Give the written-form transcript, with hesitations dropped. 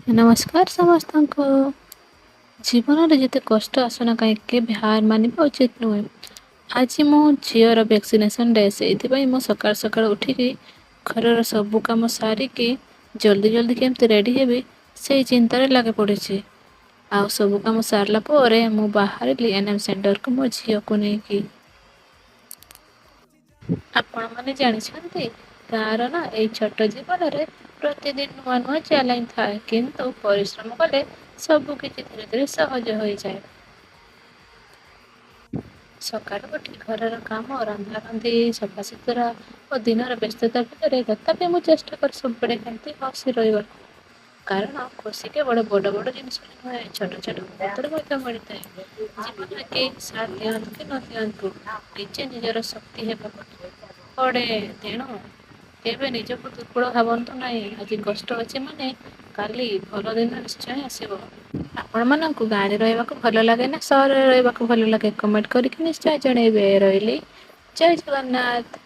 ନମସ୍କାର ସମସ୍ତଙ୍କୁ। ଜୀବନରେ ଯେତେ କଷ୍ଟ ଆସୁନା କାହିଁକି, କେବେ ହାର ମାନିବା ଉଚିତ ନୁହେଁ। ଆଜି ମୋ ଝିଅର ଭ୍ୟାକ୍ସିନେସନ୍ ଡେ। ସେଇଥିପାଇଁ ମୁଁ ସକାଳୁ ସକାଳୁ ଉଠିକି ଘରର ସବୁ କାମ ସାରିକି ଜଲ୍ଦି ଜଲ୍ଦି କେମିତି ରେଡ଼ି ହେବି, ସେଇ ଚିନ୍ତାରେ ଲାଗି ପଡ଼ିଛି। ଆଉ ସବୁ କାମ ସାରିଲା ପରେ ମୁଁ ବାହାରିଲି ଏନ୍ ଏମ୍ ସେଣ୍ଟରକୁ ମୋ ଝିଅକୁ ନେଇକି। ଆପଣମାନେ ଜାଣିଛନ୍ତି, ଗାଁର ନା ଏଇ ଛୋଟ ଜୀବନରେ ପ୍ରତିଦିନ ନୂଆ ନୂଆ ଚ୍ୟାଲେଞ୍ଜ ଥାଏ, କିନ୍ତୁ ପରିଶ୍ରମ କଲେ ସବୁ କିଛି ଧୀରେ ଧୀରେ ସହଜ ହୋଇଯାଏ। ସକାଳୁ ଉଠି ଘରର କାମ, ରନ୍ଧାରନ୍ଧି, ସଫାସୁତୁରା ଓ ଦିନର ବ୍ୟସ୍ତତା ଭିତରେ ତଥାପି ମୁଁ ଚେଷ୍ଟା କରେ ସବୁବେଳେ କେମିତି ହସି ରହିବାକୁ। କାରଣ ଖୁସି କେବଳ ବଡ଼ ବଡ଼ ଜିନିଷରେ ନୁହେଁ, ଛୋଟ ଛୋଟ ମୁହୂର୍ତ୍ତରେ ମଧ୍ୟ ମିଳିଥାଏ। ଜୀବନରେ କେହି ସାଥ ଦିଅନ୍ତୁ କି ନ ଦିଅନ୍ତୁ, ନିଜେ ନିଜର ଶକ୍ତି ହେବାକୁ ପଡ଼େ। ତେଣୁ କେବେ ନିଜକୁ ଦୁର୍ବଳ ଭାବନ୍ତୁ ନାହିଁ। ଆଜି କଷ୍ଟ ଅଛି ମାନେ କାଲି ଭଲ ଦିନ ନିଶ୍ଚୟ ଆସିବ। ଆପଣମାନଙ୍କୁ ଗାଁରେ ରହିବାକୁ ଭଲ ଲାଗେ ନା ସହରରେ ରହିବାକୁ ଭଲ ଲାଗେ, କମେଣ୍ଟ କରିକି ନିଶ୍ଚୟ ଜଣେଇବେ। ରହିଲି, ଜୟ ଜଗନ୍ନାଥ।